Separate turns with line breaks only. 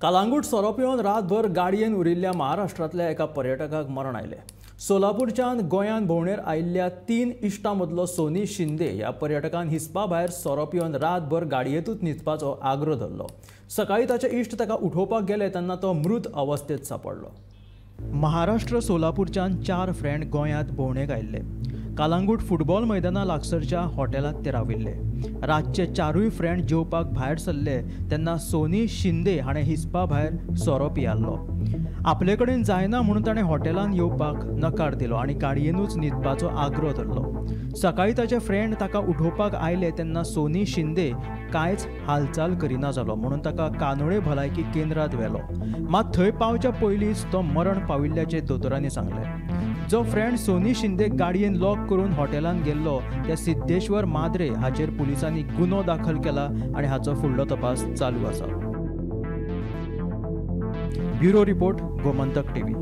कालांगूट सोरो पिवन रातभर गाडयेन उरिल्ल्या महाराष्ट्रांतल्या एका पर्यटकाक मरण आयलें. सोलापूरच्यान गोंयांत भोंवडेर आयिल्ल्या 3 इश्टां मदलो सोनी शिंदे ह्या पर्यटकान हिसपा भायर सोरो पिवन रातभर गाडयेंतूच न्हिदपाचो आग्रो धरलो. सकाळीं ताचे इश्ट ताका उठोवपाक गेले तेन्ना तो मृत अवस्थेत सांपडलो. महाराष्ट्र सोलापूरच्यान 4 फ्रेंड गोंयांत भोंवडेक आयिल्ले. कालांगूट फुटबॉल मैदाना लागसरच्या हॉटेलांत ते राविल्ले. रातचे 4 फ्रेंड जेवपाक भायर सरले तेन्ना सोनी शिंदे हाणें हिसपा भायर सोरो पियाल्लो. आपले कडेन जायना म्हणून ताणें हॉटेलांत येवपाक नकार दिलो आनी गाडयेनूच न्हिदपाचो आग्रो धरलो. सकाळीं ताचे फ्रेंड ताका उठोवपाक आयले तेन्ना सोनी शिंदे कांयच हालचाल करिना जालो म्हणून ताका कानोळे भलायकी केंद्रांत व्हेलो. मात थंय पावच्या पयलींच तो मरण पाविल्ल्याचें दोतोरांनी सांगलें. जो फ्रेंड सोनी शिंदे गाडयेन लॉक करून हॉटेलांत गेल्लो त्या सिद्धेश्वर माद्रे हाचेर पुलिसांनी गुन्हो दाखल केला आनी हाचो फुडलो तपास चालू आसा. Bureau report, Gomantak TV.